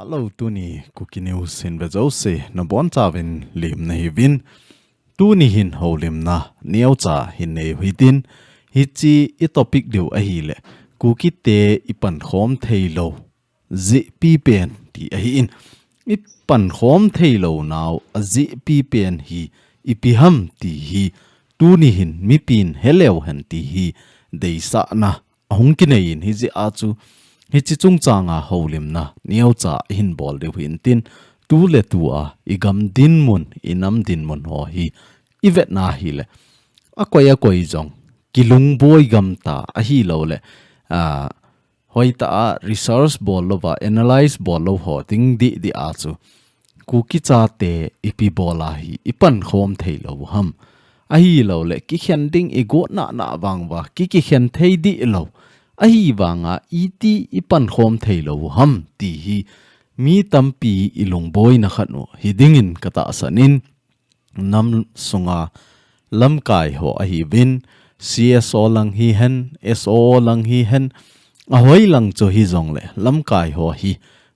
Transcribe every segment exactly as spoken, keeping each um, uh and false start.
Hello, tuni Kuki News hin ve jouse nabonchauvin lemna hiuvin. Tuni hin houlimna neocha hin nei u hitin, hiche i topic diu ahile, Kukite i pankhom theilou jehpi pen ti ahin. I pankhom theilou nau ajehpi pen hi ipi ham ti hi tuni hin mipin heleu hen ti hi deisahna ahung kinei in, hijeh a chu hiche chungchanga houlimna neocha ihin bol diu hintin, tuletua i gam dinmun, i nam dinmun ho hi i vetna hile, akoi akoi jong kilungboi gam ta ahilouleh, a, hoitah a research bol louva, analyze bol lou ho ding deh deh a chu Kuki chate ipi bol a hi i pankhom theilou ham. Ahilouleh kikhen ding i got nana vang uva ki, kikhen thei deh lou. Ahivanga iti i pankhom theilou ham ti hi mi tampi i lungboina khat u hidingin ka tahsan in, nam sunga lamkai ho ahiuvin, C S O lang hihen, S O lang hihen, ahoi lang chu hijongleh lamkai ho hi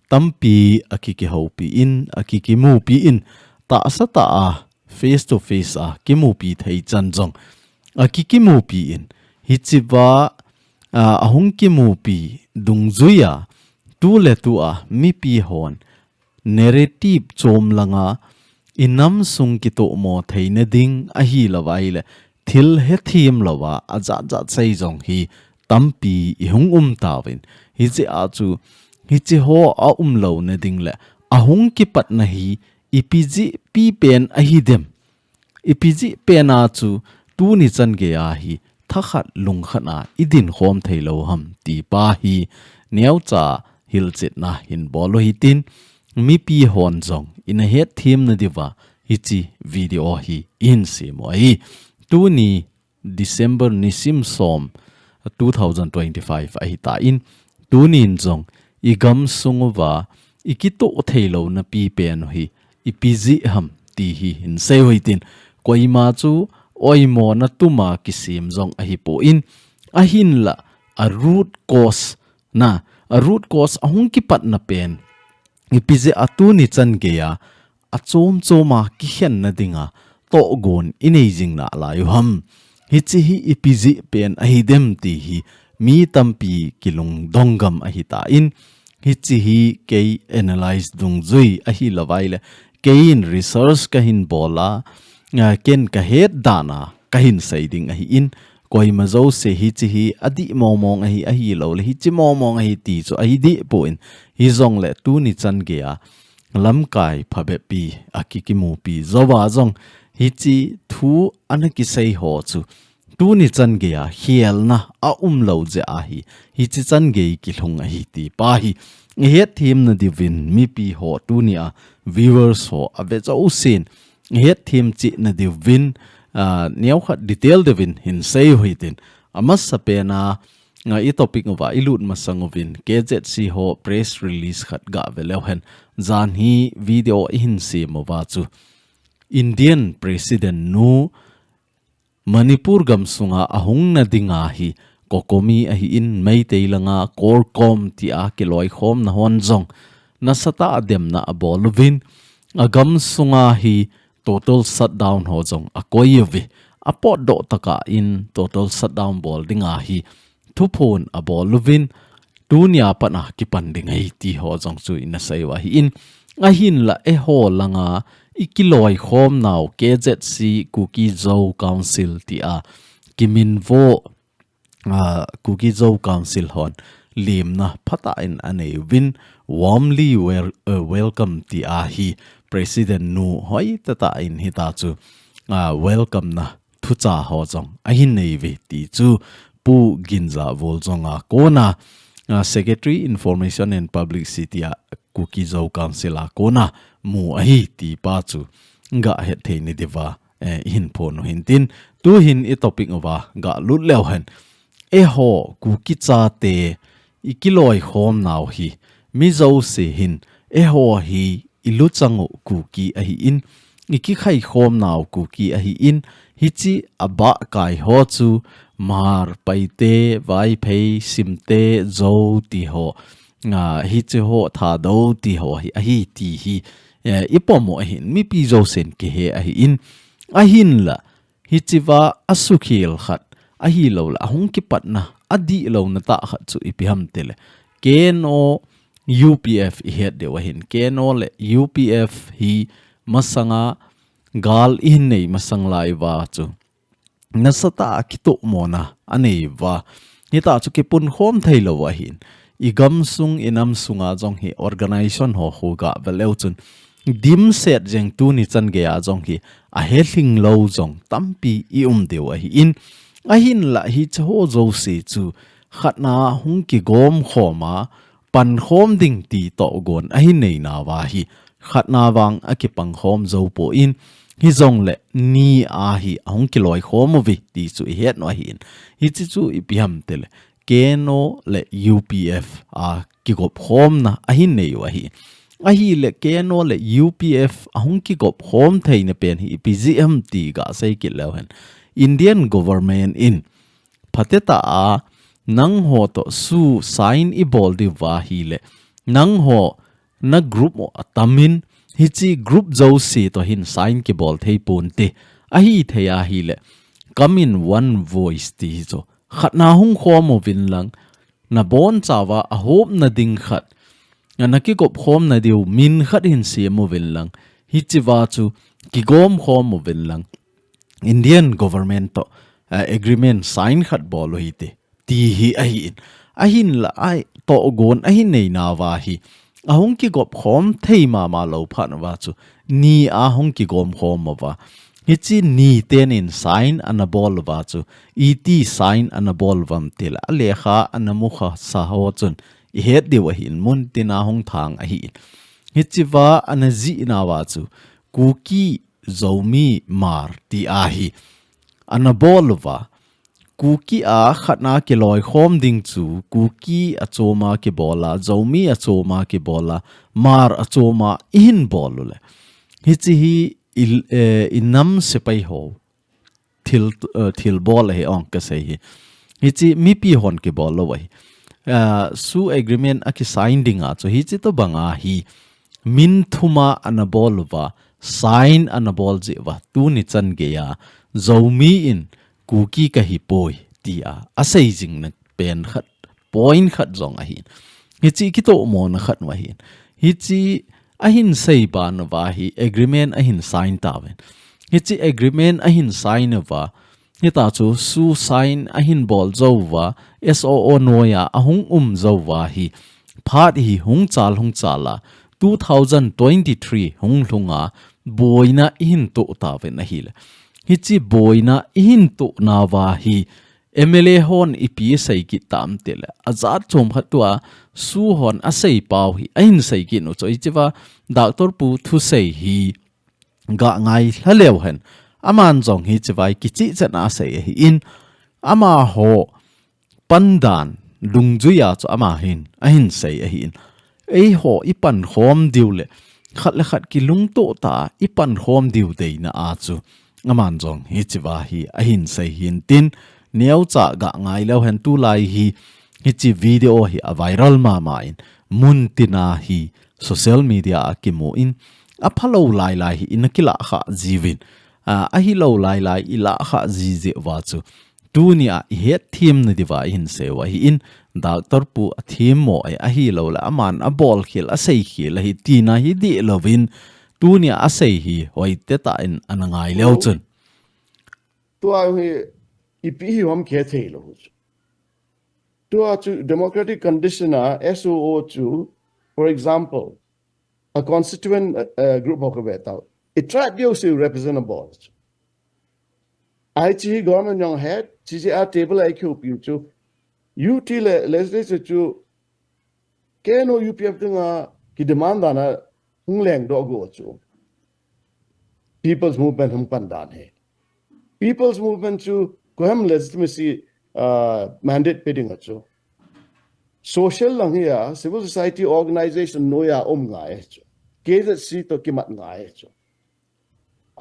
tampi akikihoupi in, akikimupi in, tahsa tah a face to face a kimupi thei chan jong akikimupi in, hichea, a, ahung kimupi dungjuia tuletua mipi hon narrative chom langa i nam sung kitohmo theina ding ahilouva ahile, thil hethem louva ajat jat sei jong hi tampi i hung um tauvin. Hijeh a chu hiche ho aum louna ding le ahung kipatna hi ipi jehpi pen ahidem, ipi jeh pen a chu tuni chan geiya hi thakhat lungkhat a i dinkhom theilou ham ti pa hi neocha hilchetna hin bol u hitin, mipi hon jong ina hetthem nadiuva hiche video hi ihin sem u ahi. Tuni December nisim som, two thousand twenty-five ahitan, tunin jong i gamsung uva i kitoh theilouna pi pen u hi ipi jeh ham ti hi hin sei u hitin, koima chu oimona tuma kisem jong ahipon, ahinlah a root cause na, a root cause ahung kipatna pen ipi jeh a tuni chan geiya achom choma kikhenna dinga tohgon i nei jing nalai u ham. Hiche hi ipi jeh pen ahidem ti hi mi tampi kilungdong gam ahitan, hiche hi kei analyze dungjui ahilouva ahile, keiin research kahin bol a, a, ken kahet dan a kahin sei ding ahin, koima jouse hiche hi adih mong mong ahi, ahilouleh hiche mong mong ahi ti chu ahi dehpon, hijongle tuni chan geiya lamkai phabep pi akikimupi jouva jong hiche thu ana kisei ho chu tuni chan geiya khelna aum lou jeh ahi, hiche chan gei kilhung ahi ti pa hi i hetthem nadiuvin mipi ho, tunia viewers ho ave jousen i hetthem cheh nadiuvin, a, neokhat detail deuvin hin sei u hitin, amasapen a, a, i topic uva i lut masang uvin K Z C ho press release khat gave leu hen, jan hi video ihin sem uva chu Indian President nu Manipur gamsunga ahungna dinga hi COCOMI ahin, Meitei langa CORCOM tia kiloikhomna hon jong nasatah a demna abol uvin, agamsunga hi total shutdown ho jong akoi uve. Apotdoh tah in total shutdown bol dinga hi thuphon abol uvin, tunia pat a kipan ding ahi ti ho jong chu ina sei u ahin, ahinlah eiho langa i kiloikhomnau K Z C, Kuki Zo Council tia kiminvo, a, Kuki Zo Council hon lemna phatah in anei uvin, warmly wel-, uh, welcome tia hi President nu hoitah tah in hitia chu, a, welcome na thucha ho jong ahin nei uve ti chu Pu Ginjavol jong a kona, a, Secretary Information and Publicity a Kuki Zo Council a kona mu ahi ti pa chu gahet thei nadiuva, eh, ihin phon u hintin, tuhin i topic uva galut leu hen. Eiho Kuki chate i kiloikhomnau hi mi jouse hin eiho hi i luchang u Kuki ahin, i kikhaikhomnau Kuki ahin, hiche abahkai ho chu Hmar, Paite, Vaiphei, Simte, Zo ti ho, ah, hiche ho Thadou ti ho hi, ahi ti hi, eh, ipomo ahin, mipi jousen kihe ahin, ahinla, hichea asukhel khat, ahilouleh, ahung kipatna, adihlouna tah khat chu ipi ham tile. K N O U P F ihet diu ahin, K N O le U P F hi masanga gal ihin nei masang lai uva chu nasatah a kitomona anei uva. Hitia chu kipunkhom theilou ahin. Igamsung, inamsunga jong hi organization ho khu gah vel leu chun dimset jeng tuni chan geija jong hi ahelhing lou jong tampi ium diu ahin. Ahinla hiche ho jouse chu khatna hung kigom khoma, pankhom ding ti togon ahin nei nauva hi, khatna vang akipangkhom jou poi, hijongle ni a hi ahung kiloikhom uve ti chu ihet u ahin. Hiche chu ipi ham tile, K N O le U P F a kigop khomna ahin nei u ahi. Ahile K N O le U P F ahung kigop khom theina pen hi ipi jeh ham ti gasei kit leu hen, Indian government in phatetah a nangho toh SoO sign ibol diu va ahile, nangho na group u atamin, hiche group jouse toh hin sign kibol thei ponte. Ahithei ahile, come in one voice ti hi chu, khatna hung khom uvin lang, nabonchauva ahopna ding khat, ana kigop khomna diu min khat hin sem uvin lang, hichea chu kigom khom uvin lang, Indian government toh, eh, agreement sign khat bol u hite, ti hi ahin. Ahinla, ai, togon ahin nei nauva hi, ahung kigop khom thei mama lou phat uva chu, ni a hung kigom khom uva. Hiche ni tenin sign ana bol uva chu, iti sign ana bol uvam tile, alekha ana mukhasa ho chun ihet diu ahin, muntina hung thang ahin. Hichea ana jih nauva chu, Kuki, Zomi, Hmar ti ahi. Ana bol uva, Kuki a khatna kiloikhom ding chu, Kuki achoma kibola, Zomi achoma kibola, Hmar achoma ihin bol ule, hiche hi i, eh, inam sepai ho thil, eh, thilbol ahi ong kasei hi. Hiche mipi hon kibol lou ahi. Ah, SoO agreement akisign dinga chu hiche tobanga hi min thuma ana bol uva, sign ana bol jeh uva, tuni chan geija Zomi in Kuki kahipoi tia asei jingna pen khat, point khat jong ahin. Hiche kitomona khat u ahin. Hiche ahin sei ban uva hi agreement ahin sign tauvin. Hiche agreement ahin sign uva, hitia chu SoO sign ahin bol jou uva, S O O noiya ahung um jou uva hi, phat hi hung chal hung chal a, two thousand twenty-three hung lhunga, boina ihin toh tauvin ahile, hiche boina ihin toh nauva hi, M L A hon ipi asei kit tam tile, ajat chom khat tua SoO hon asei pau hi ahin sei kit u chu, hichea Doctor Pu thusei hi gah ngai lha leu hen, aman jong hichea hi kicheh chet a asei ahin, amaho pandan dungjuija chu ama hin ahin sei ahin, eiho ipankhom diu le khat le khat kilungtoh tah a ipankhom diu deina a chu, aman jong hichea hi ahin sei hin tin, neocha gah ngai leu hen, tulai hi hiche video hi aviral mama in, muntina hi social media a kimu in, aphalou lai lai hi ina kilah khah jiuvin, ah, ahilou lai lai ilah khah ji jeh uva chu, tunia ihet themna diuva ihin sei u ahin, Doctor Pu athemmo e, ahilouleh aman abol khel, asei khel ahi tina hi dih louvin, tunia asei hi hoitah in ana ngai leu chun. Tua hi ipi hi ham kithei lou chu. Tua chu democratic condition a S O O chu, for example, a constituent, uh, uh, group ho kave tau. I tribe diu si represent abol chu. Hiche hi government jong het, hiche a table a ikhup u chu. U T le legislature chu K N O U P F dinga kidemand dan a hung lengdoh go chu People's Movement hung pan dan hi. People's Movement chu koiham legitimacy, uh, mandate pe ding a chu. Social lang hi a, civil society organization noiya um ngai chu. K Z C toh kimat ngai chu.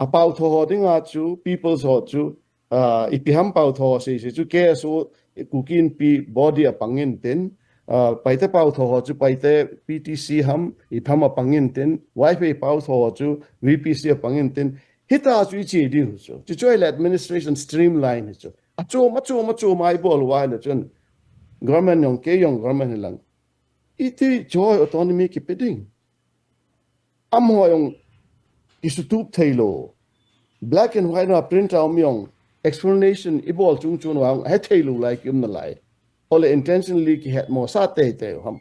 Apau tho ho dinga chu, people's ho chu, ah, ipi ham pau tho ho sei sei chu, K S O, Kuki Inpi body apang in tin, uh, Paite pao tho ho chu Paite P T C ham, ipi ham apang intin, Vaiphei pao tho ho chu V P C apang intin, hita chu iche diu chu. Chuchu ahile administration streamline chu. Achom, achom, achom a ibol uva ahile chun government jong, kei jong government hilang, iti chu autonomy kipe ding? Amaho jong kisutup thei lou. Black and white a print a um jong explanation ibol chung chung uva jong he thei lou lai kium nalai. Ole intentionally kihetmo sa teitei u ham.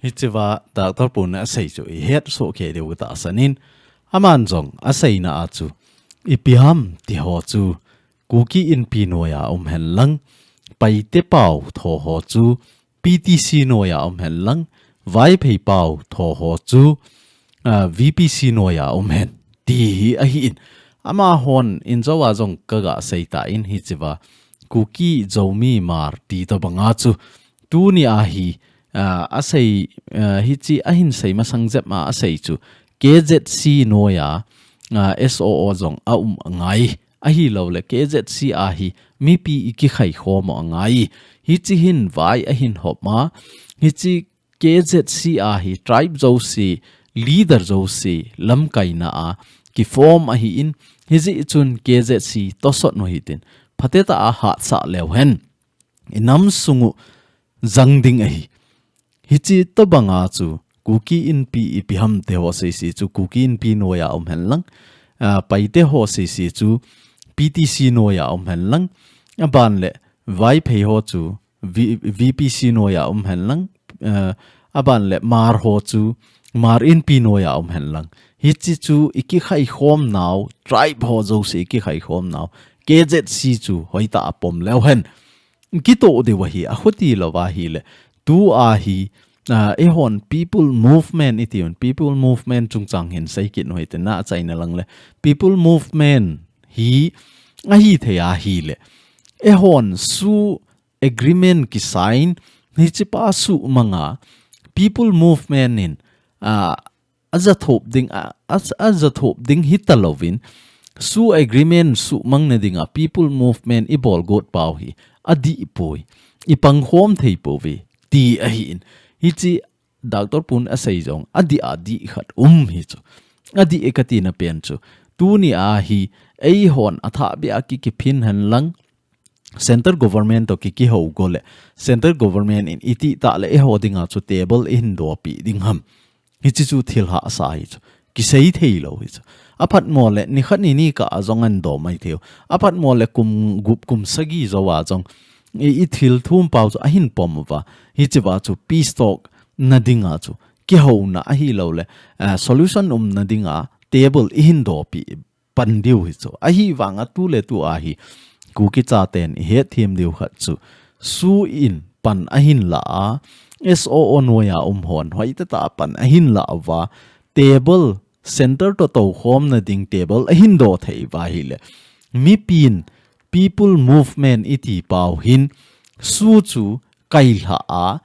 Hichea Doctor Pun asei chu ihet soh kei diu katahsan in. Aman jong aseina a chu ipi ham ti ho chu Kuki Inpi noiya um hen lang, Paite pao tho ho chu P T C noiya um hen lang, Vaiphei pao tho ho chu, ah, V P C noiya um hen ti hi ahi in. Amahon injo a jong kaga sei tan hichea Kuki, Zomi, Hmar ti tobanga chu tuni a hi, ah, asei, ah, hiche ahin sei masang jep a asei chu K Z C noiya, ah, S O O jong aum angai. Ahilouleh K Z C a hi mipi ikikhai khom u angai. Hiche hin vai ahin hop a. Hiche K Z C a hi tribe jouse, leader jouse lamkaina a kiform ahi in, hijeh chun K Z C tosot u hitin, phatecha a hatsah leu hen, inam sung u jang ding ahi. Hiche tobanga chu Kuki Inpi ipi ham ti ho sese chu Kuki Inpi noiya um hen lang, ah, Paite ho sese chu P T C noiya um hen lang, aban le Vaiphei ho chu V-, V P C noiya um hen lang, eh, aban le Hmar ho chu Hmar Inpi noiya um hen lang. Hiche chu ikikhai khom nau, tribe ho jouse ikikhai khom nau, K Z C chu hoitah a pom leu hen. Kitoh diu ahi, akhuti lou va ahile. Tu a hi, ah, eihon People Movement iti un, People Movement chungchang hin sei kit u hitin achaina lang le. People Movement hi ahithei ahile. Eihon SoO agreement kisign, hichepa suhmang a, People Movement in, ah, ajathop ding, a, a, ajathop ding hitalouvin, SoO agreement suhmang na dinga People Movement ibol got pau hi adih poi, ipangkhom thei pouve, ti ahi in. Hiche Doctor Pun asei jong, adih adih khat um hi chu. Adih e kati na pen chu. Tuni a hi, eihon athah bia kikiphin hen lang, Central Government to ki, kihou go le, Central Government in iti tah le eiho dinga chu table ihin dopi ding ham. Hiche chu thil hahsa hi chu. Kisei thei lou hi chu. Aphatmo le, nikhat ni ni kah a jong ahin do mai thei u. Aphatmo le kum gup kum sagi jou a jong. I, i thil thum pau chu ahin pom uva. Hichea chu peace talk na dinga chu. Kihouna ahilouleh, eh, solution umna dinga table ihin dopi pan diu hi chu. Ahivanga tu le tu a hi Kuki chaten ihet them diu khat chu, SoO in pan ahin la a, SoO noiya um hon hoitah tah a pan ahin la uva, table, center to toukhom na ding table ahin do thei uva ahile, mipin People Movement iti pau hin SoO chu kailha a,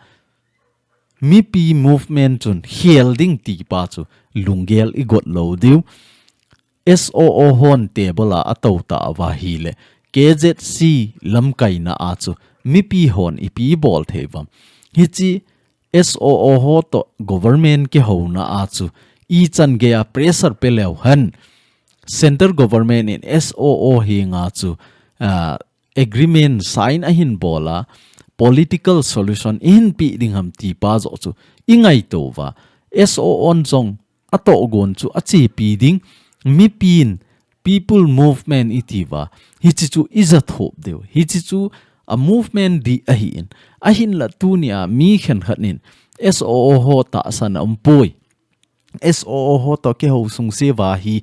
Mipi movement chun khel ding ti pa chu lunggel i got lou diu. S O O hon table a a tou ta uva ahile, K Z C lamkaina a chu mipi hon ipi bol thei uvam. Hiche S O O ho toh government kihouna a chu ichan gei a pressure pe leu hen, central government in S O O henga chu, ah, agreement sign ahin bol a, political solution ihin pe ding ham ti pa joh chu i ngaito uva. S O O hon jong atohgon chu achepi ding, mipin people movement iti uva, hiche chu i ja thop diu. Hiche chu a movement dih ahi in. Ahinla tuni a mi khenkhat in S O O ho tahsan a um poi. S O O ho toh kihou sungse uva hi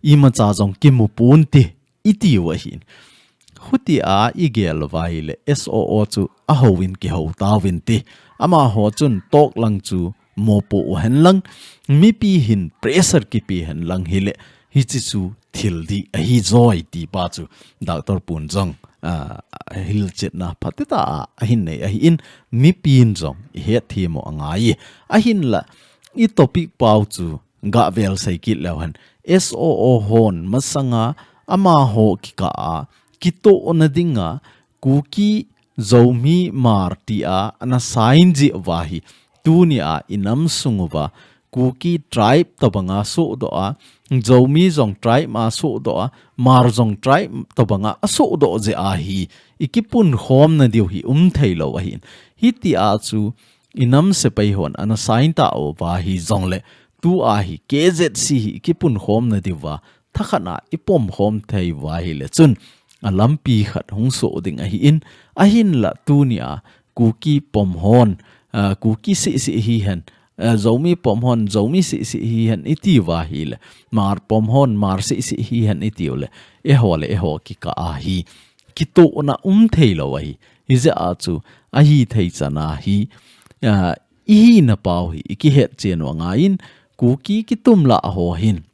imacha jong kimu ponte, i tiu ahin. Huti a i gel uva ahile S O O chu ahou in kihou tauvin te. Amaho chun talk lang chu mopo u hen lang, mipi hin pressure kipe hen lang hile, hiche chu thil dih ahi joi ti pa chu Doctor Pun jong, ah, hilchetna phatah a ahin nei ahi in, mipin jong i het them u angai. Ahinla, i topic pau chu gah vel sei kit leu hen. S O O hon masanga amaho kikah a kitohna dinga Kuki Zomi Hmar tia ana sign jeh uva hi, tunia inam sung uva Kuki tribe tobanga sohdoh a, Zomi jong tribe ma sohdoh a, Hmar jong tribe tobanga asohdoh jeh ahi, ikipunkhomna diu hi umthei lou ahin. Hitia chu inam sepai hon ana sign tauva hijongle, tua hi K Z C hi ikipunkhomna diuva, thakhat a ipomkhom thei uva ahile chun, alampi khat hung soh ding ahin, ahinla tunia Kuki pom hon, ah, Kuki sisi hihen, ah, Zomi pom hon, Zomi sisi hihen itiuva ahile, Hmar pom hon, Hmar sisi hihen itiule, eiho le eiho kikah a hi kitohna umthei lou ahi. Hijeh a chu, ahithei chan a hi, ah, ihina pau hi ikihet chen u angaiyin, Kuki kitum lah ho hin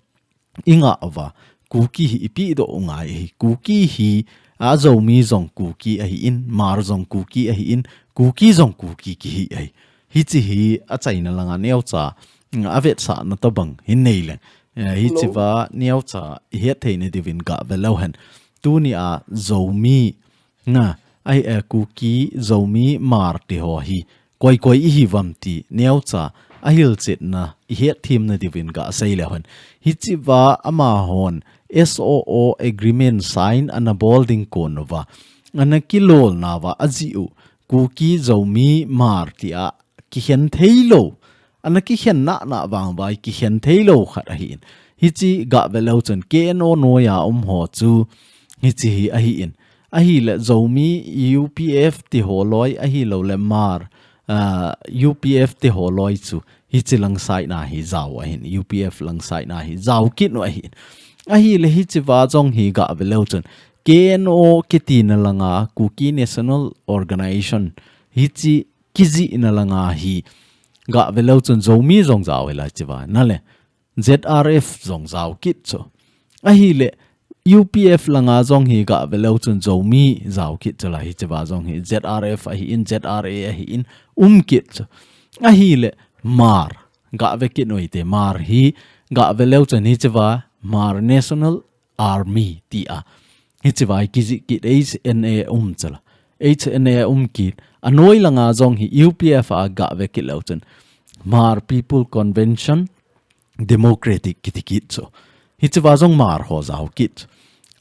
ingah uva, Kuki hi ipehdoh u ngai ahi. Kuki hi, a Zomi jong Kuki ahin, Hmar jong Kuki ahin, Kuki jong Kuki kihi ahi. Hiche hi achaina langa neocha, mm, avetsahna tobang hin neileng. Eh, hichea neocha ihet theina diuvin gah ve leu hen. Tunia Zomi, na, ahi, eh, Kuki, Zomi, Hmar tiho hi koi koi ihiuvam ti neocha ahilchetna ihet themna diuvin gah sei leu hen. Hichea amahon S O O agreement sign ana bol ding kon uva, ana kilolnauva ajeh u, Kuki, Zomi, Hmar tia kikhen thei lou, ana kikhen nana vang uva kikhen thei lou khat ahin. Hiche gah ve leu chun K N O noiya um ho chu hiche hi ahin. Ahile Zomi U P F tiho loi ahilouleh Hmar, ah, U P F tiho loi chu hiche lang side na hi jao ahin, U P F lang side na hi jao kit u ahin. Ahile hichea jong hi gah ve leu chun K N O kitina langa Kuki National Organization hiche kijihna langa hi gah ve leu chun Zomi jong jao hila hichea nale Z R F jong jao kit chu. Ahile U P F langa jong hi gah ve leu chun Zomi jao kit chu la hichea jong hi Z R F ahin Z R A ahin um kit chu. Ahile Hmar gah ve kit u hite Hmar hi gah ve leu chun hichea Hmar National Army tia. Hichea kijih kit H N A um chu la. H N A um kit. Anoi langa jong hi U P F a gah ve kit leu chun Hmar People Convention Democratic kiti kit chu. Hichea jong Hmar ho jao kit chu.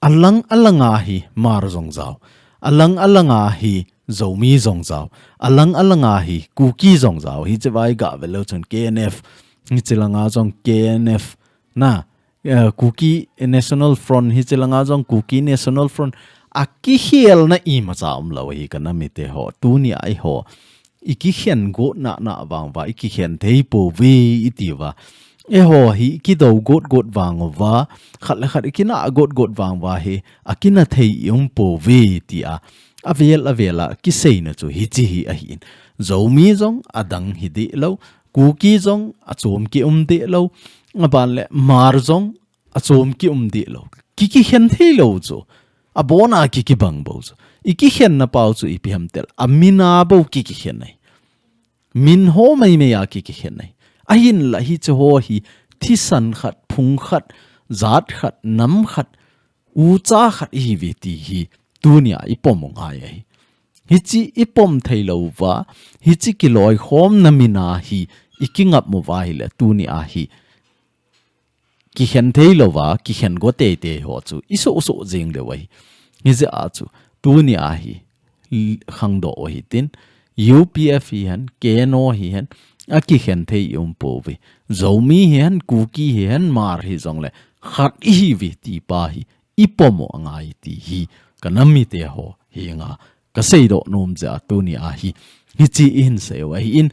Alang alanga hi Hmar jong jao. Alang alanga hi Zomi jong jao. Alang alanga hi Kuki jong jao. Hichea gah ve leu chun K N F. Hiche langa jong K N F na, eh, Kuki National Front, hiche langa jong Kuki National Front, akikhelna imacha um lou hi ka nam mite ho, tunia eiho ikikhen got nana vang uva, ikikhen thei pouve itiuva. Eiho hi ikidou got got vang uva, khat le khat ikina got got vang uva hi, akina thei i um pouve tia. Avel avel a kiseina chu hiche hi ahin. Zomi jong adang hi deh lou, Kuki jong achom ki um deh lou, aban le Hmar jong achom ki um deh lou. Ki kikhen thei lou chu. Abona ki kibang bou chu. I kikhenna pau chu ipi ham tile, amin a bou ki kikhen ahi. Min ho mai mai a ki kikhen ahi. Ahinla hiche ho hi thisan khat, phung khat, jat khat, nam khat, ucha khat ihiuve ti hi tunia i pom u ngai ahi. Hiche i pom thei lou uva, hiche kiloikhomna min a hi i kingap uva ahile tunia hi kikhen thei louva, kikhen go teitei ho chu i soh soh jing diu ahi. Hijeh a chu tunia hi l-, khangdoh u hitin, U P F hihen, K N O hihen, akikhen thei i um pouve. Zomi hihen, Kuki hihen, Hmar hijongle, khat ihiuve ti pa hi i pom u angai ti hi ka nam mite ho henga ka seidoh nom jeh a tunia hi hiche i hin sei u ahin,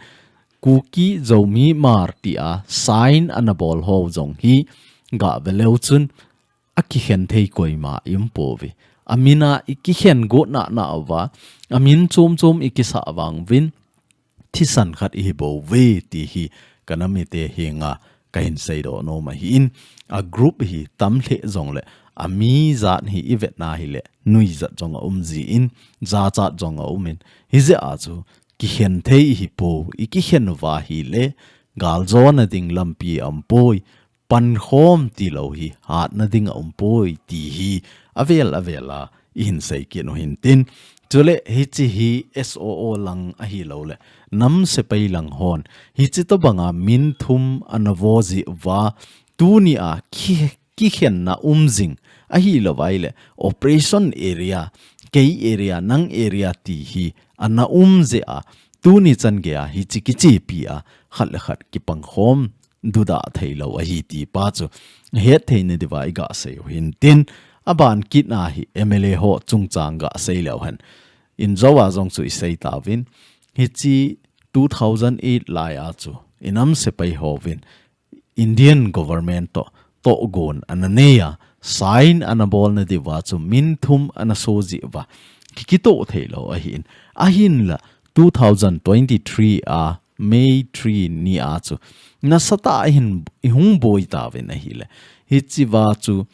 Kuki, Zomi, Hmar tia sign ana bol ho jong hi gah ve leu chun, akikhen thei koima i um pouve. Amin a i kikhen go nana uva, amin chom chom i kisah vang uvin, thisan khat ihi bouve ti hi ka nam mite henga ka hin seidoh nom ahin, a group hi tam lheh jongle, ami jat hi i vetna hile, nuijat jong a um jin, jachat jong a um in, hijeh a chu kikhen thei ihi pou, i kikhen uva ahile, galjona ding lampi a um poi, pankhom tilou hi hatna ding a um poi ti hi avel avel a i hin sei kit u hintin, Chule hiche hi S O O lang ahilouleh nam sepai lang hon hiche tobanga min thum ana vo jiuva, tunia ki, kikhenna um jing ahilouvai le operation area, kei area, nang area ti hi ana um jeh a, tuni chan geiya hiche kichepi a khat le khat kipang khom dudah theilou ahi ti pa chu hetthei nadiuva iga seiu hintin, aban kit a hi M L A ho chungchang ga seileu hen. Injou a jong chu isei tauvin, hiche two thousand eight lai a chu inam sepai hovin Indian government toh tohgon ana neiya, sign ana bol nadiuva chu min thum ana so jiuva, kikitoh theilou ahin. Ahinla two thousand twenty-three a May three ni a chu nasatah a hin ihung boi tauvin ahile, hichea chu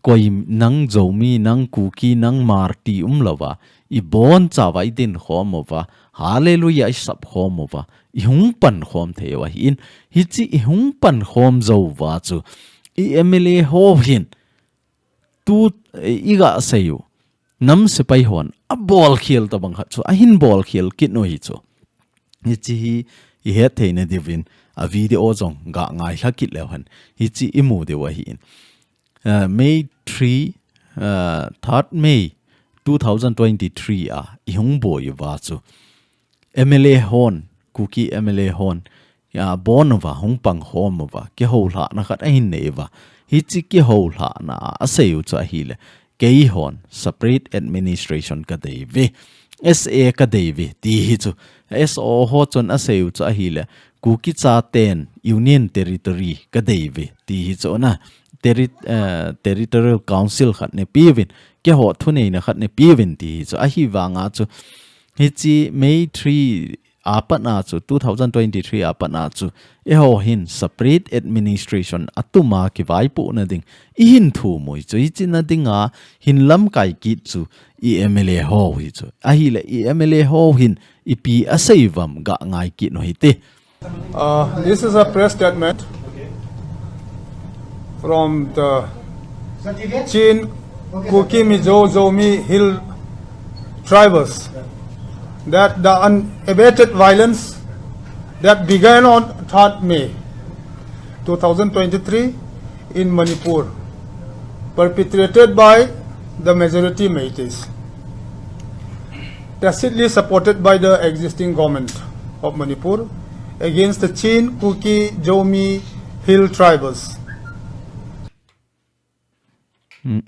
koi nang Zomi, nang Kuki, nang Hmar ti umlouva, ibonchauva idin khom uva, Hallelujah isap khom uva, ihung pan khom theiu ahin, hiche ihung pan khom jouva chu i M L A ho hin tu, eh, iga seiu nam sepai hon abol khel tobang khat chu ahin bol khel kit u hi chu. Hiche hi ihetthei nadiuvin a video jong ga ngailha kit leu hen hiche imu diu ahin. Uh, May three, uh, third May two thousand twenty-three a ihung boi uva chu M L A hon, Kuki M L A hon, abon uva, hung pang khom uva, kihoulhahna khat ahin nei uva. Hiche kihoulhahna a aseiu chu ahile, keihon separate administration kadeiuve, S A kadeiuve ti hi chu. S O O ho chun aseiu chu ahile, Kuki chaten Union Territory kadeiuve ti hi chu na. Terri-, eh, Territorial Council khat neipeuvin, keiho thuneina khat neipeuvin ti hi chu. Ahivanga chu hiche May three a pat a chu, two thousand twenty-three a pat a chu, eiho hin separate administration atuma kivaipohna ding ihin thum u hi chu, hiche na dinga hin lamkai kit chu i M L A ho hi chu. Ahile i M L A ho hin ipi asei uvam ga ngai kit u hite. Uh, this is a press statement from the Chin, Kuki, Mizo, Zomi Hill tribals that the unabated violence that began on third May two thousand twenty-three in Manipur, perpetrated by the majority Meiteis, tacitly supported by the existing government of Manipur, against the Chin, Kuki, Zomi Hill tribals. Hmm.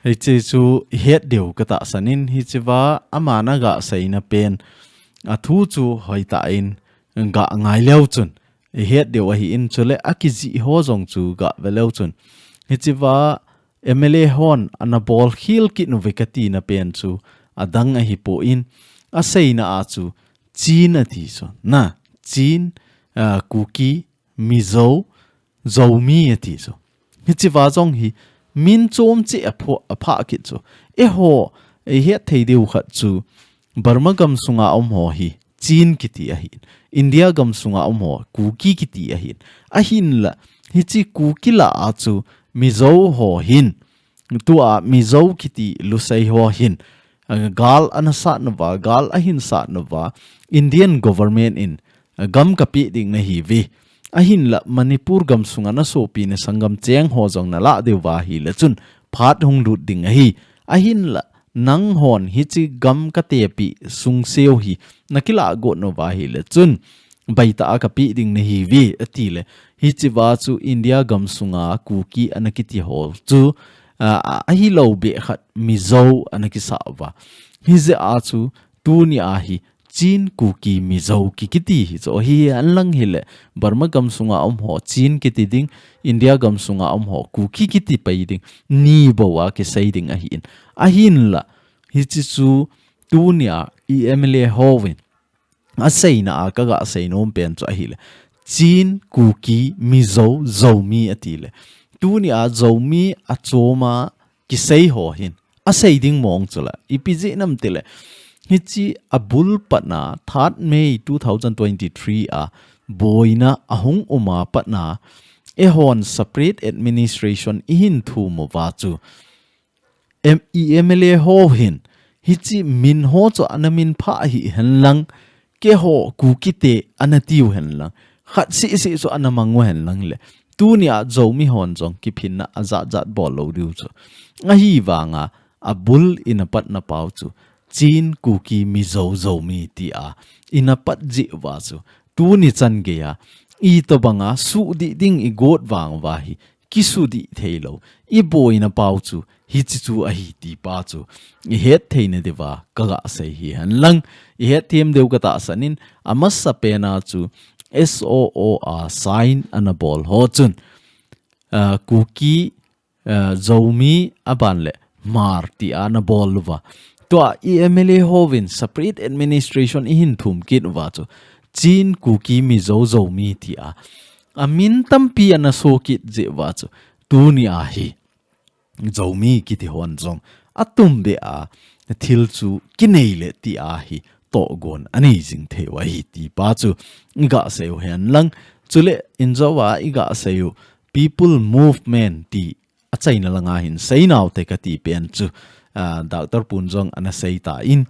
Hiche chu ihet diu katahsan in, hichea aman aga seina pen athu chu hoitah in ga ngai leu chun ihet diu ahin, chule akijih ho jong chu ga ve leu chun, hichea M L A hon ana bol khel kit uve katina pen chu adang ahipon, aseina a chu Chin ati chu. Na, Chin, ah, Kuki, Mizo, Zomi ati chu. Hichea jong hi min chom cheh apho-, aphah kit chu. Eiho, ihet thei diu khat chu Burma gam sunga um ho hi Chin kiti ahin. India gam sunga um ho Kuki kiti ahin. Ahinla, hiche Kuki lah a chu Mizo ho hin, tua Mizo kiti lusei ho hin, ah, gal ana sat nauva, gal ahin sat nauva, Indian government in, ah, gam kapeh ding nahiuve. Ahinla Manipur gam sunga nasopi nasanggam cheng ho jong nalah diuva ahile chun phat hung lut ding ahi. Ahinla nanghon hiche gam katepi sungseu hi nakilah got nauva ahile chun baitah a kapeh ding nahiuve, atile. Hichea chu India gam sunga Kuki ana kiti ho chu, a, a, ahilou beh khat Mizo ana kisah uva. Hijeh a chu tunia hi Chin, Kuki, Mizo ki, kiti hi chu. Hihen lang hile Burma gam sunga um ho Chin kiti ding, India gam sunga um ho Kuki kiti pai ding, ni bou a kisei ding ahin. Ahinla, hiche chu tunia i M L A hovin aseina a kaga seinom pen chu ahile, Chin, Kuki, Mizo, Zomi atile. Tunia Zomi achoma kisei ho hin asei ding mong chu la, ipi jeh ham tile, hiche abul patna third May two thousand twenty-three a boina ahung um a patna, eihon separate administration ihin thum uva chu, M-, i M L A ho hin Hichi min ho chu ana min pha hi hen lang, keiho Kukite ana tiu hen lang, khat sisi chu ana mang u hen lang le, tunia Zomi hon jong kiphinna ajat jat bol lou diu chu. Ahivanga, abul ina patna pau chu, Chin, Kuki, Mizo, Zomi tia ina pat jeh uva chu, tuni chan geiya, itobanga sudih ding igot vang uva hi, kisudih thei lou, iboina pau chu, hichi chu ahi ti pa chu, ihet theina diuva, kaga sei hi hen lang, ihet them diu katahsan in, amasa pena chu, S O O a sign ana bol ho chun, ah, Kuki, ah, Zomi aban le Hmar tia ana bol uva. Tua i M L A hovin separate administration ihin thum kit uva chu. Chin, Kuki, Mizo, Zomi tia. Amin tampi ana so kit jeh uva chu. Tunia hi. Zomi kiti hon jong. Atumbeh a thil chu kinei le tia hi. Tohgon anei jing thei u ahi ti pa chu. Iga sei u hen lang. Chule injo a iga sei u. People movement ti achaina langa hin seinau te kati pen chu, ah, Doctor Pun jong ana sei tan,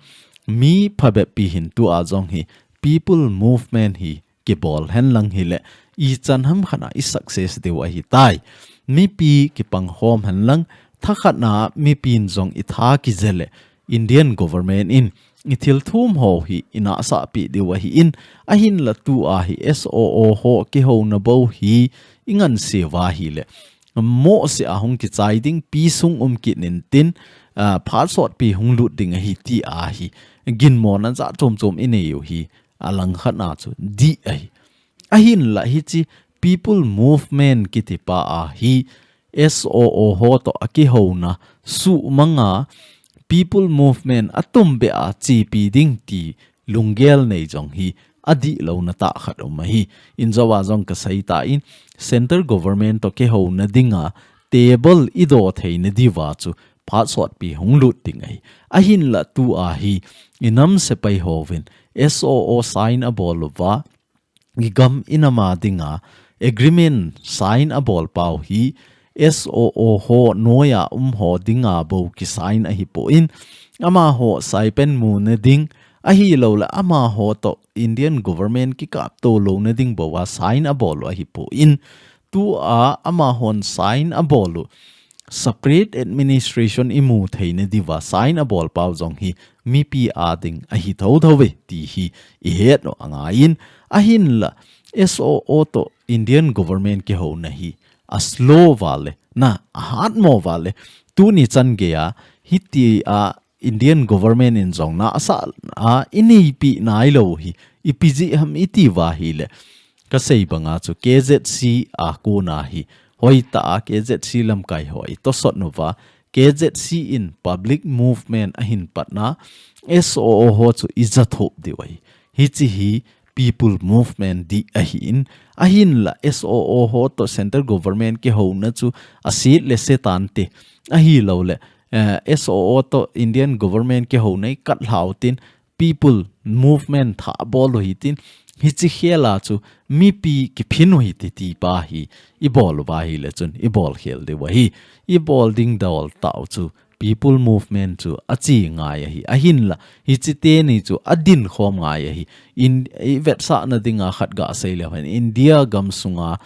mi phabep pi hin tua jong hi people movement hi kibol hen lang hile, ichan ham khat a i success diu ahi tai. Mipi kipang khom hen lang, thakhat na mipin jong i tha kije le, Indian government in i thil thum ho hi i nahsah pi diu ahi in, ahinla tua hi S O O ho kihouna bou hi i ngansiu va hile. Mohseh a hung kichai ding, pi sung um kit intin, ah, phat sotpi hung lut ding ahi tia hi. Ginmona jat chom chom i nei u hi, alangkhat na chu dih ahi. Ahinla hichi people movement kiti pa a hi S O O ho to a kihouna suhmanga people movement atumbeh a chepi ding ti lunggel nei jong hi adih louna tah khat um ahi. Injo a jong ka sei tan central government to kihouna dinga table i do theina diuva chu phat sotpi hung lut ding ahi. Ahinla tua hi i nam sepai hovin S O O sign abol uva, i gam i nam a dinga agreement sign abol pau hi S O O ho noiya um ho dinga bou kisign ahipon, amaho saipen muna ding, ahilouleh amaho to Indian government kikapto louna ding bou a sign abol u ahipon, tua amahon sign abol u separate administration i mu theina diuva sign abol pau jong hi mipi a ding ahi thotho ve ti hi i het u angaiyin, ahinla S O O to Indian government kihouna hi a slow vale, na a hat mo vale, tuni chan geiya hitia Indian government in jong nahsah a i neipi nailou hi ipi jeh ham i ti uva hile. Ka sei banga chu K Z C a kona hi hoitah a K Z C lamkai ho i tosot uva, K Z C in public movement ahin patna S O O ho chu i ja thop diu ahi. Hichi hi people movement dih ahi in, ahinla S O O ho to central government kihouna chu a set le se tante, ahilouleh, eh, S O O to Indian government kihouna i kat lhau tin, people movement thah bol u hitin, hichi khela chu mipi kiphin u hite ti pa hi i bol uva hile chun i bol khel diu ahi. I bol ding dol tau chu people movement chu a chi ngai ahi. Ahinla, hichi teni chu a din khom ngai ahi. In, i vetsahna dinga khat ga sei leu hen. India gam sunga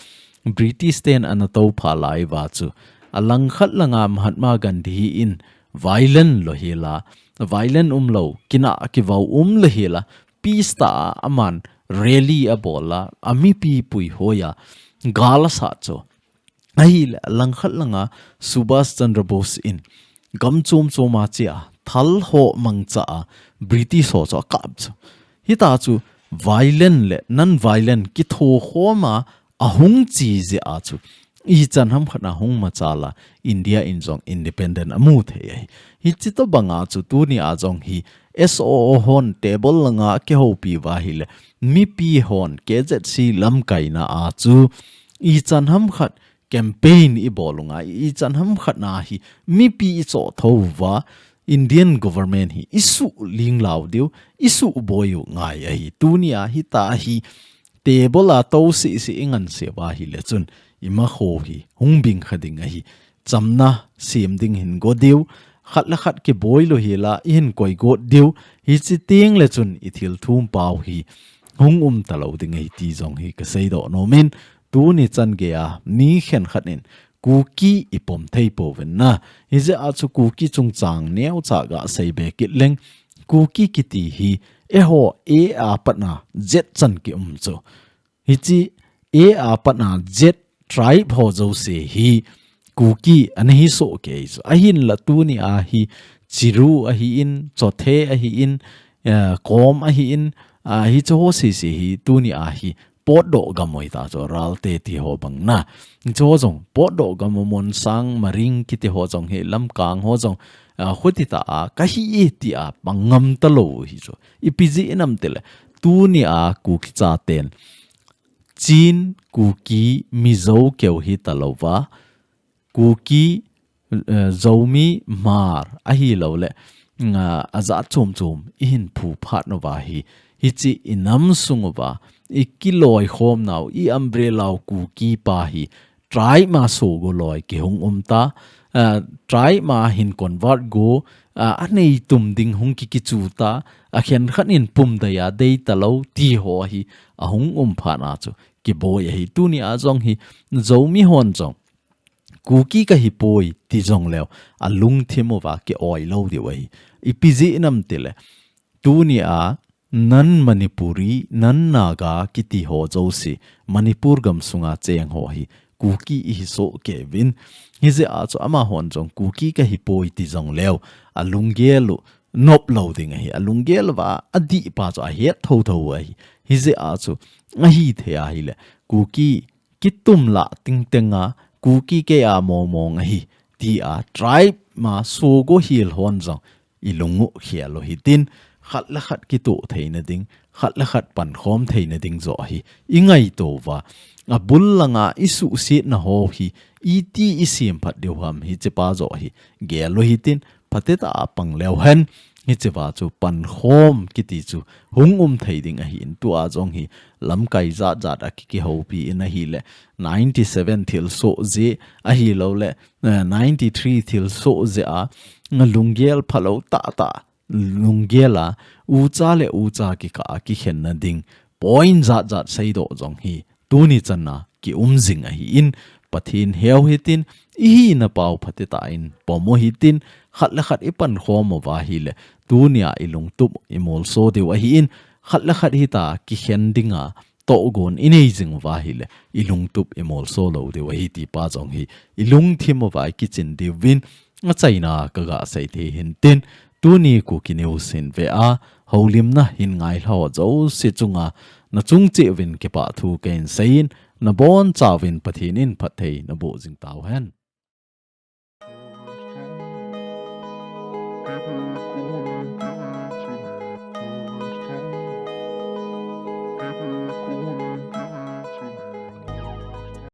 British ten ana to pha lai uva chu. A langkhat langa Mahatma Gandhi in violent lo hila, violent um lo, kina kivau um lo hila, peace tah a aman rally abol a, a mipi puihoi a, gal asa chu. Ahile, langkhat langa Subhas Chandra Bose in gam chom chom a chia, thal ho mangcha a, British ho chu a kap chu. Hita chu violent le non-violent kitho khom a, a hung chi jeh a chu. Ichan ham khat a hung machal a, India in jong independent a mu thei ahi. Hichi tobanga chu tuni a jong hi S O O hon table langa kihoupi uva hile, mipi hon K Z C lamkaina a chu. Ichan ham khat campaign i bol u ngai, ichan ham khat na hi mipi i choh tho uva, Indian government hi i suh ling lau diu, i suh boi u ngai ahi. Tuni a hita hi table a to sisi i ngansiu va hile chun i makho hi hung bing kha ding ahi. Chamna sem ding hin go diu, khat le khat kiboi lou hi la, i hin koi got diu, hichi teng le chun i thil thum pau hi hung um ta lou ding ahi ti jong hi ka seidoh nom in, tuni chan gei a mi khen khat in Kuki i pom thei pouvin na. Hijeh a chu Kuki chungchang neocha ga sei be kit leng, Kuki kiti hi eiho A a pat na Z chan ki um chu. Hichi A a pat na Z tribe ho jouse hi Kuki ana hi soh kei chu. Ahin la tuni a hi Chiru ahi in, Chothe ahi in, eh, Kom ahi in, ah, hichu ho sese hi tuni a hi potdoh gam hoi ta chu, Ralte ti ho bang na. Hichu ho jong potdoh gam, Monsang, Maring kiti ho jong hi, Lamkang ho jong, ah, khuti ta a, ka hi e ti a pang ngam ta lou hi chu. Ipi jeh inem ti le, tuni a Kuki chaten Chin, Kuki, Mizo keu hi ta lou va, Kuki, eh, Zomi, Hmar, ahi lou le, mm, a, a jat chom chom i hin phu phat nau va hi, hichi i nam sung uva i kiloi khom nau, i umbrella u Kuki pa hi, tribe ma sogo loi ki hung um ta, ah, tribe ma hin convert go, ah, a nei tum ding hung ki kichu ta, a khen khat in pum dai a dei ta lou ti ho hi a hung um phat na chu kiboi ahi. Tuni a jong hi Zomi hon jong Kuki ka hi poi ti jong leu, a lungthim uva ki oi lou diu ahi. Ipi jeh inem ti le, tuni a non Manipuri, non Naga kiti ho jouse, Manipur gam sunga cheng ho hi Kuki i hi soh kei uvin. Hijeh a chu amahon jong Kuki ka hi poi ti jong leu, a lunggel u nop lou ding ahi. A lunggel uva a dih pa chu a het tho tho ahi. Hijeh a chu ahi thei ahi le, Kuki kitum la ting teng a, Kuki kei a mong mong ahi ti a, tribe ma sogo hil hon jong i lung u khel u hitin, khat le khat kitoh theina ding, khat le khat pankhom theina ding joh hi i ngaito uva. A bul langa i suhsetna ho hi iti i sem phat diu ham, hichi pa joh hi gel u hitin, phatecha a pang leu hen, hichi va chu pankhom kiti chu hung um thei ding ahi in, tua jong hi lamkai jat jat a ki, kihoupi in ahi le, ninety seven thilsoh jeh ahi lou le, eh, ninety three thilsoh jeh a, lunggel phalou tah tah, lunggel a, ucha le ucha kikah a kikhenna ding, point jat jat seidoh jong hi, tuni chan a ki um jing ahi in, Pathen heu hitin, i hina pau phatecha in pom u hitin, khat le khat i pankhom uva ahi le, tuni a i lungtup i molso diu ahi in, khat le khat hita kikhen dinga tohgon i nei jing uva ahi le, i lungtup i molso lou diu ahi ti pa jong hi, i lungthim uva i kichin diu vin, a chaina ka ga sei thei hin tin, tuni Kuki News hin ve a, houlimna hin ngai lha ho jouse chunga, na chung cheh uvin kipah thu ka hin sei in, na boncha uvin Pathen in phatthei na boh jing tau hen.